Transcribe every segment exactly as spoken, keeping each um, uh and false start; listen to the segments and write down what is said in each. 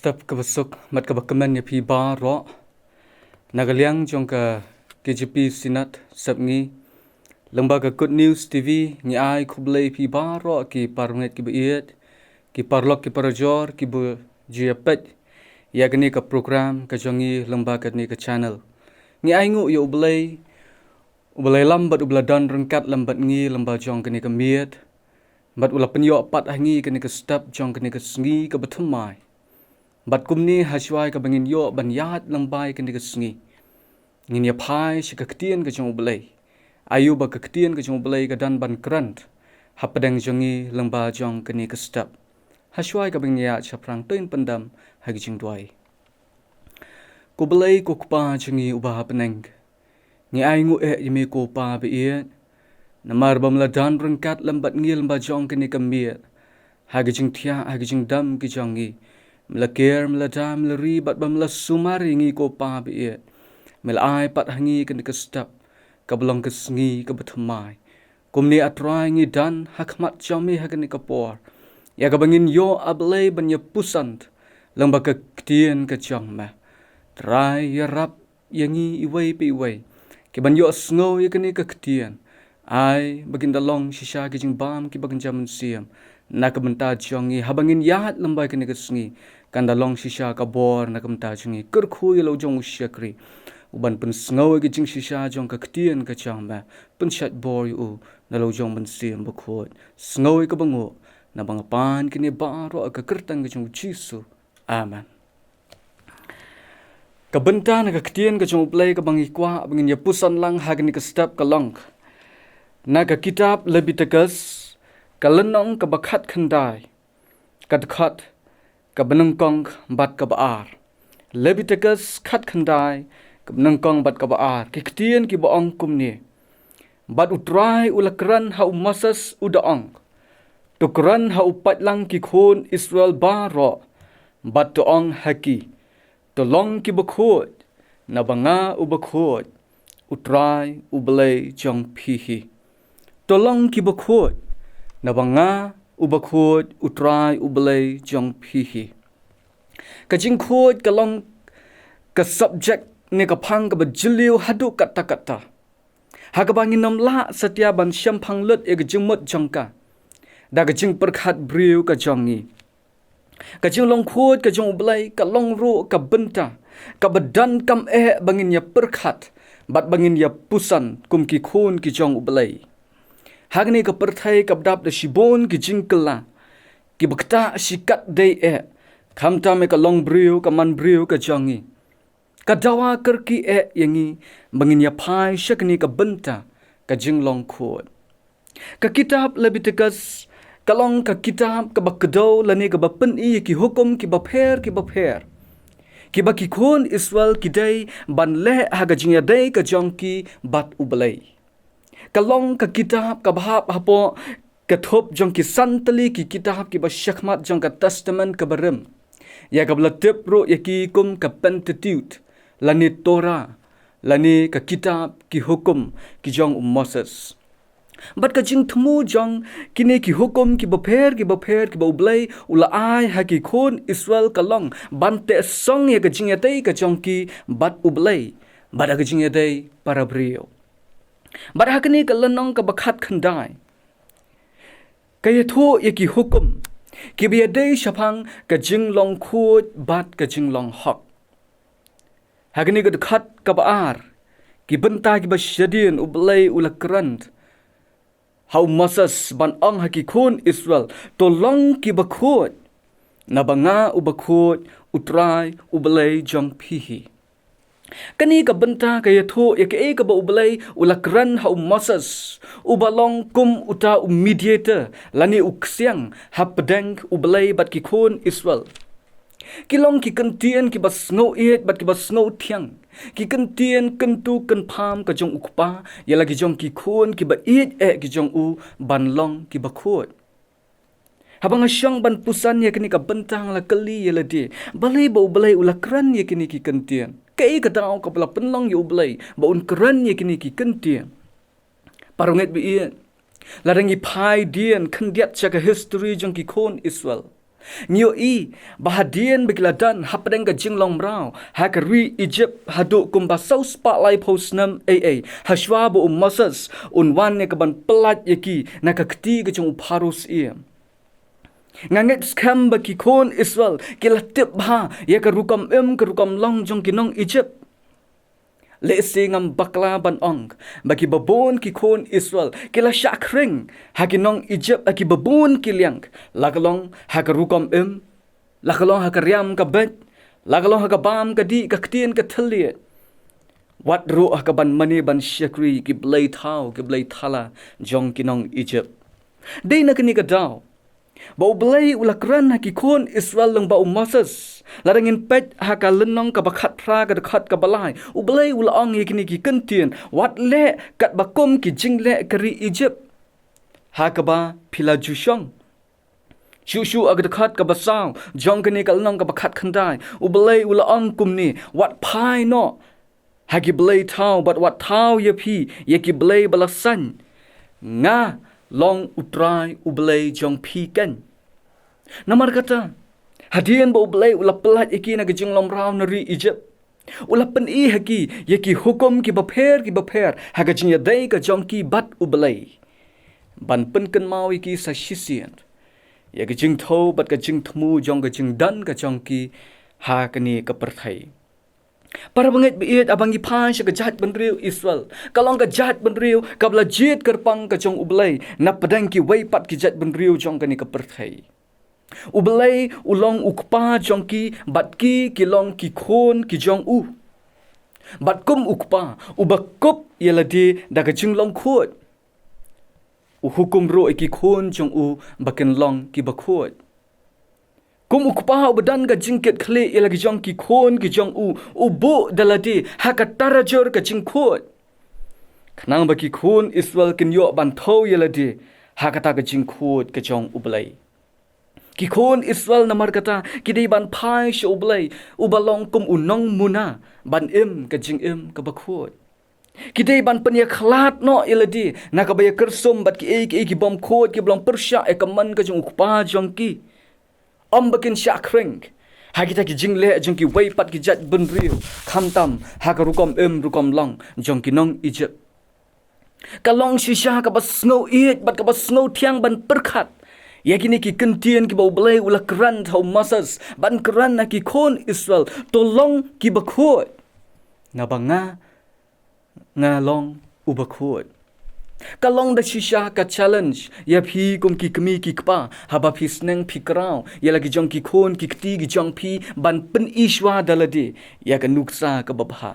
Step kaba suk, mat kaba kmen ïa phi baroh. Na ka liang jong ka K J P Synod Sepngi, lyngba ka Good News T V, ngi ai khublei phi baroh ki parangeit kiba ïeit, ki paralok ki parajor, kiba ju ïa peit ïa kane ka program ka jong ngi lyngba kane ka channel. Ngi ai nguh ïa U Blei, U Blei lam bad U Blei don ryngkat lem bad ngi lyngba jong kane ka miet. Bad U la pynïoh pat ha ngi kane ka step jong kane ka sngi kaba thymmai. Bad kumne ha shuwa kaba ngin ïoh ban ïaid lyngba ïa kane ka sngi, ngin ïa phai sha ka ktien ka jong U Blei. Aïu ba ka ktien ka jong U Blei ka don ban kren hapdeng jong ngi lyngba jong kane ka step. Ha shuwa kaba ngin ïaid shaphrang to ngin pyndem ha ka jingduwai. Ko Blei ko Kpa jong ngi uba ha bneng, ngi ai nguh eh ïa me ko Pa ba ïeit. Namar ba me la don ryngkat lem bad ngi lyngba jong kane ka miet. Ha ka jingthiah, ha ka jingdem ka jong ngi, me la ker, me la da, me la ri, bad ba me la sumar ïa ngi ko Pa ba ïeit. Me la ai pat ha ngi kane ka step kaba long ka sngi kaba thymmai. Kumne A Trai ngi don ha khmat jong me ha kane ka por, ïa kaba ngin ïoh A Blei ban ïa puson lyngba ka ktien ka jong me. Trai ïarap ïa ngi iwei pa iwei kiban ïohsngew ïa kane ka ktien. Ai ba kin da long shisha ki jingbam kiba kynja mynsiem na ka bynta jong ngi haba ngin ïaid lyngba kane ka sngi. Kan da long shisha ka bor na ka bynta jong ngi. Kyrkhu ïa la u jong u shakri uban pynsngew ïa ka jingshisha jong ka ktien ka jong me. Pynshait bor ïa u na la u jong u Mynsiem Bakhuid. Sngew ïa kaba nguh, naba nga pan kine baroh ha ka kyrteng ka jong U Jisu. Amen. Ka bynta na ka ktien ka jong U Blei kaba ngi kwah ba ngin ïa puson lang ha kane ka step ka long na ka kitab Leviticus, ka lynnong kaba khatkhyndai, ka dkhot kaba nyngkong bad kaba ar. Leviticus khatkhyndai, kaba nyngkong bad kaba ar. Ki ktien kiba ong kumne: Bad U Trai u la kren ha u Moses u da ong: To kren ha u paidlang ki khun Israel baroh, bad to ong ha ki: To long kiba khuid, naba nga uba khuid, U Trai U Blei jong phi hi. To long kiba khuid, naba nga uba khuid, U Trai U Blei jong phi hi. Ka jingkhuid ka long ka subject ne ka phang kaba jylliew haduh katta katta, ha kaba ngin ym lah satia ban shemphang lut ïa ka jingmut jong ka da ka jingpyrkhat briew ka jong ngi. Ka jinglong khuid ka jong U Blei ka long ruh ka bynta kaba donkam eh ba ngin ïa pyrkhat bad ba ngin ïa puson kum ki khun ki jong U Blei. Hangne ka pyrthei kaba dap da shibun ki jingkylla kiba ktah shikatdei eh, khamtam eh ka long briew, ka man briew ka jong ngi. Ka dawa kyrkieh ïa ngi ba ngin ïa phai sha kane ka bynta ka jinglong khuid. Ka kitab Leviticus ka long ka kitab kaba kdew lane kaba pyni ïa ki hukum kiba pher kiba pher, kiba ki khun Israel ki dei ban leh ha ka jingïadei ka jong ki bad U Blei. Ka long ka kitab kaba hap hapoh ka thup jong ki san tylli ki kitab kiba shakhmat jong ka Testament kaba rim, ïa kaba la tip ruh ïa ki kum ka Pentateuch, lane Torah, lane ka kitab ki hukum ki jong u Moses. Bad ka jingthmu jong kine ki hukum kiba pher kiba pher kiba U Blei u la ai ha ki khun Israel ka long ban teh song ïa ka jingïadei ka jong ki bad U Blei, bad ha ka jingïadei para briew. Bad ha kane ka lynnong kaba khatkhyndai ka ïathuh ïa ki hukum kiba ïadei shaphang ka jinglong khuid bad ka jinglong hok. Ha kane ka dkhot kaba ar, ki bynta kiba shadien U Blei u la kren ha u Moses ban ong ha ki khun Israel, to long kiba khuid, naba nga uba khuid, U Trai U Blei jong phi hi. Kane ka bynta ka ïathuh ïa kaei kaba U Blei u la kren ha u Moses, uba long kum uta u mediator lane u ksiang hapdeng U Blei bad ki khun Israel. Ki long ki kyntien kiba sngewieit bad kiba sngewthiang, ki kyntien kyntu kynpham ka jong U Kpa ïa la ki jong ki khun kiba ïeit eh ki jong u ban long kiba khuid. Haba nga shong ban puson ïa kane ka bynta nga la kylli ïa lade, balei ba U Blei u la kren ïa kine ki kyntien? Kaei ka daw kaba la pynlong ïa U Blei ba un kren ïa kine ki kyntien? Parangeit baieit, lada ngi phai dien khyndiat sha ka history jong ki khun Israel, Ngi ïohi ba hadien ba ki la don hapdeng ka jinglong mraw ha ka ri Egypt haduh kumba saw spah laiphew snem A A, hashwa ba u Moses un wan ïa ka ban pyllait ïa ki na ka kti ka jong u Pharaoh syiem. Nga ngeit skhem ba ki khun Israel ki la tip bha ïa ka rukom im ka rukom long jong ki nong Egypt. Lehse ngam bakla ban ong ba ki babun ki khun Israel ki la shah khring ha ki nong Egypt ha ki babun ki liang, la ka long ha ka rukom im, la ka long ha ka riam ka beit, la ka long ha ka bam ka dih, ka ktien ka thylliej. Wat ruh ha ka ban mane ban shakri ki blei thaw ki blei thala jong ki nong Egypt. Dei na kane ka daw ba U Blei u la kren ha ki khun Israel lyngba u Moses. Lada ngin peit ha ka lynnong kaba khatphra ka dkhot kaba lai, U Blei u la ong ïa kine ki kyntien: Wat leh katba kum ki jingleh ka ri Egypt ha kaba phi la ju shong. Shuh shuh ha ka dkhot kaba saw jong kane ka lynnong kaba khatkhyndai, U Blei u la ong kumne: Wat phai noh ha ki blei thaw bad wat thaw ïa phi ïa ki blei ba la saiñ. Nga long U Trai U Blei jong phi keiñ. Namar kata, hadien ba U Blei u la pyllait ïa ki na ka jinglong mraw na ri Egypt, u la pyni ha ki ïa ki hukum kiba pher kiba pher ha ka jingïadei ka jong ki bad U Blei, ban pynkynmaw ïa ki sa shisien ïa ka jingthew bad ka jingthmu jong ka jingdon ka jong ki ha kane ka pyrthei. Para bangeit ba ïeit, haba ngi phai sha ka jaitbynriew Israel, ka long ka jaitbynriew kaba la jied kyrpang ka jong U Blei napdeng kiwei pat ki jaitbynriew jong kane ka pyrthei. U Blei u long U Kpa jong ki bad ki ki long ki khun ki jong u. Bad kum U Kpa uba kup ïa lade da ka jinglong khuid, u hukum ruh ïa ki khun jong u ba kin long kiba khuid. Kum U Kpa uba don ka jingkitkhlieh ïa la ki jong ki khun ki jong u, u buh da lade ha ka tarajur ka jingkhuid, khnang ba ki khun Israel kin ïoh ban thew ïa lade ha kata ka jingkhuid ka jong U Blei. Ki khun Israel namar kata ki dei ban phai sha U Blei uba long kum u nongmuna ban im ka jingim kaba khuid. Ki dei ban pynïakhlad noh ïa lade na kaba ïakyrsum bad kiei kiei ki bym khuid kiba long pyrshah ïa ka mon ka jong U Kpa jong ki. Ym ba kin shah khring ha kita ki jingleh jong kiwei pat ki jaitbynriew, khamtam ha ka rukom im rukom long jong ki nong Egypt. Ka long shisha kaba sngewieit bad kaba sngewthiang ban pyrkhat ïa kine ki kyntien kiba U Blei u la kren ha u Moses ban kren ha ki khun Israel: To long kiba khuid, naba nga, nga long uba khuid. Ka long da shisha ka challenge ïa phi kum ki kmie ki kpa haba phi sneng phi kraw ïa la ki jong ki khun ki kti ki jong phi ban pyni shuwa da lade ïa ka nuksa kaba bha.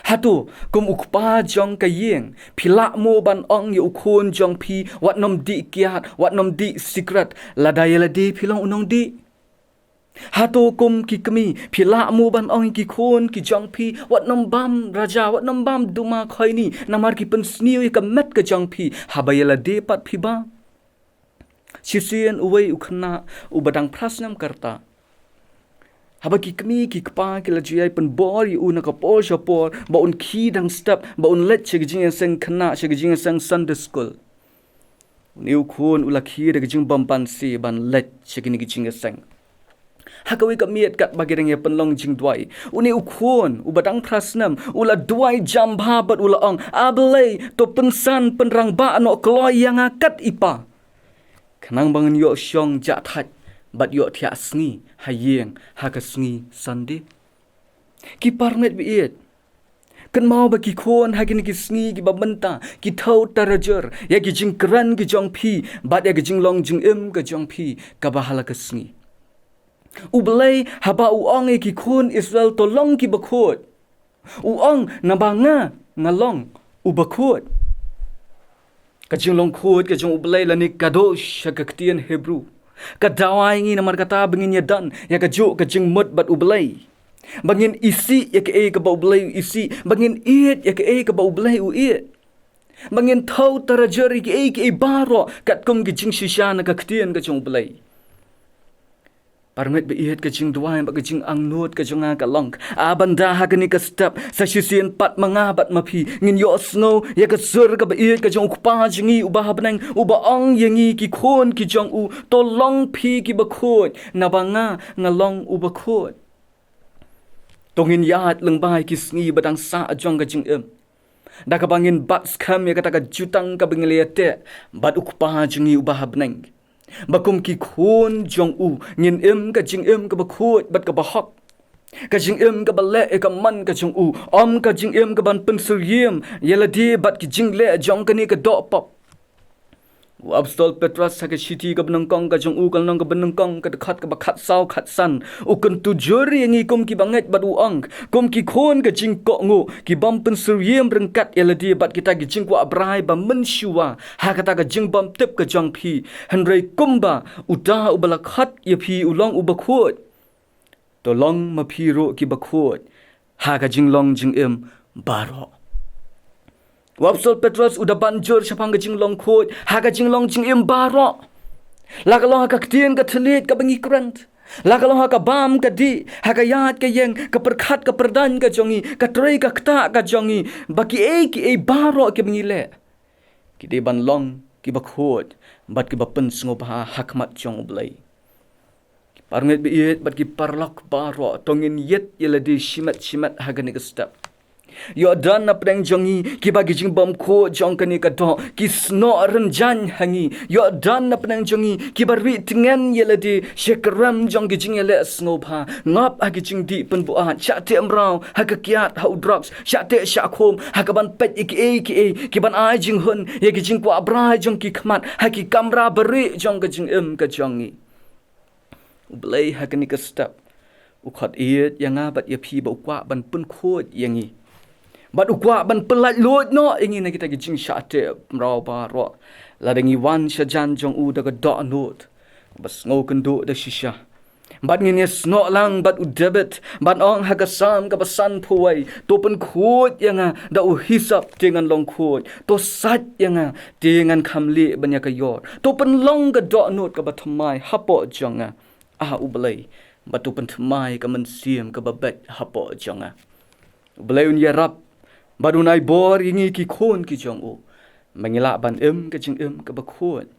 Hato kum u kpa jong ka ïing phi lah mo ban ong ïa u khun jong phi: Wat nym dih kiad, wat nym dih sikret, lada ïa lade phi long u nongdih? Hato kum ki kmie phi lah mo ban ong ïa ki khun ki jong phi: Wat nym bam raja, wat nym bam duma khoini, namar ki pynsniew ïa ka met ka jong phi, haba ïa lade pat phi bam? Shisien uwei u khynnah uba dang phra snem ka rta, haba ki kmie ki kpa ki la ju ïai pynbor ïa u na ka por sha por ba un khie dang step, ba un leit sha ka jingïaseng khynnah, sha ka jingïaseng Sunday school, une u khun u la khie da ka jingbymbanse ban leit sha kine ki jingïaseng. Ha kawei ka miet katba ki dang ïa pynlong jingduwai, une u khun uba dang phra snem u la duwai jam bha bad u la ong: A Blei, to pynsan pynrangbah noh kloi ïa nga kat i pa, khnang ba ngan ïoh shong jah thait bad ïoh thiah sngi ha ïing ha ka sngi Sunday. Ki paralok ba ïeit, kynmaw ba ki khun ha kine ki sngi kiba mynta ki thew tarajur ïa ki jingkren ki jong phi bad ïa ki jinglong jingim ka jong phi kaba ha la ka sngi. U Blei haba u ong ïa ki khun Israel to long kiba khuid, u ong: Naba nga, nga long uba khuid. Ka jinglong khuid ka jong U Blei lane kadosh ha ka ktien Hebru ka duwai ïa ngi namar kata ba ngin ïadon ïa kajuh ka jingmut bad U Blei, ba ngin isih ïa kaei kaba U Blei u isih, ba ngin ïeit ïa kaei kaba U Blei u ïeit, ba ngin thew tarajur ïa kaei kaei baroh katkum ka jingshisha na ka ktien ka jong U Blei. Parngeit ba ïeit, ka jingduwai bad ka jingangnud ka jong nga ka long, a ban da ha kane ka step, sa shisien pat ma nga bad ma phi ngin ïohsngew ïa ka sur kaba ïeit ka jong U Kpa jong ngi uba ha bneng, uba ong ïa ngi ki khun ki jong u, to long phi kiba khuid, naba nga nga long uba khuid. To ngin ïaid lyngba ïa ki sngi ba dang sah jong ka jingim, da kaba ngin bat skhem ïa kata ka jutang kaba ngi la ïateh bad U Kpa jong ngi uba ha bneng, ba kum ki khun jong u ngin im ka jingim kaba khuid bad kaba hok, ka jingim kaba leh ïa ka mon ka jong u, ym ka jingim kaban pynsyriem ïa lade bad ki jingleh jong kane ka doh pop. U Apostol Petros ha ka shithi kaba nyngkong ka jong u, ka lynnong kaba nyngkong, ka dkhot kaba khatsaw khatsan, u kyntu jur ïa ngi kum ki bangeit bad u ong, kum ki khun ka jingkohnguh, ki bym pynsyriem ryngkat ïa lade bad kita ki jingkwah brai ba mynshuwa ha kata ka jingbymtip ka jong phi, hynrei kumba uta uba la khot ïa phi u long uba khuid, to long ma phi ruh kiba khuid ha ka jinglong jingim baroh. U Apostol Petros u da ban jur shaphang ka jinglong khuid ha ka jinglong jingim baroh. La ka long ha ka ktien ka thylliej kaba ngi kren, la ka long ha ka bam ka dih, ha ka ïaid ka ïeng, ka pyrkhat ka pyrdaiñ ka jong ngi, ka trei ka ktah ka jong ngi, ba kiei kiei baroh kiba ngi leh, ki dei ban long kiba khuid bad kiba pynsngewbha ha khmat jong U Blei. Ki parngeit ba ïeit bad ki paralok baroh, to ngin ïeit ïa lade shimet shimet ha kane ka step. Ïoh don na pdeng jong ngi kiba ki jingbymkhuid jong kane ka doh ki snoh rynjang ha ngi. Ïoh don na pdeng jong ngi kiba ri tngen ïa lade sha ka rem jong ki jingïaleh sngewbha, ngop ha ki jingdih pynbuaid, shah teh mraw ha ka kiad, ha u drugs, shah teh shah khum, ha kaban peit ïa kiei kiei kiban ai jinghun ïa ki jingkwah brai jong ki khmat ha ki kamra barieh jong ka jingim ka jong ngi. U Blei ha kane ka step u khot ïeit ïa nga bad ïa phi ba u kwah ban pynkhuid ïa ngi, bad u kwah ban pynlait luid noh ïa ngi na kita ki jingshah teh mraw baroh. Lada ngi wan shajan jong u da ka dohnud ba sngewkynduh da shisha, bad ngin ïasnoh lang bad u David ban ong ha ka Salm kaba sanphew wei, to pynkhuid ïa nga da u hisop te ngan long khuid, to sait ïa nga te ngan kham lieh ban ïa ka ïor, to pynlong ka dohnud kaba thymmai hapoh jong nga, ah U Blei, bad to pynthymmai ka mynsiem kaba beit hapoh jong nga. U Blei un ïarap bad un ai bor ïa ngi ki khun ki jong u, ba ngin lah ban im ka jingim kaba khuid,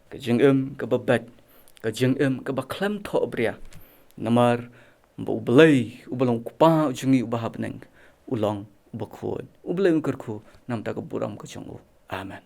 ka jingim kaba beit, ka jingim kaba khlem thohbria. Namar ba U Blei uba long U Kpa jong ngi uba ha bneng u long uba khuid. U Blei un kyrkhu na ka bynta ka burom ka jong u. Amen.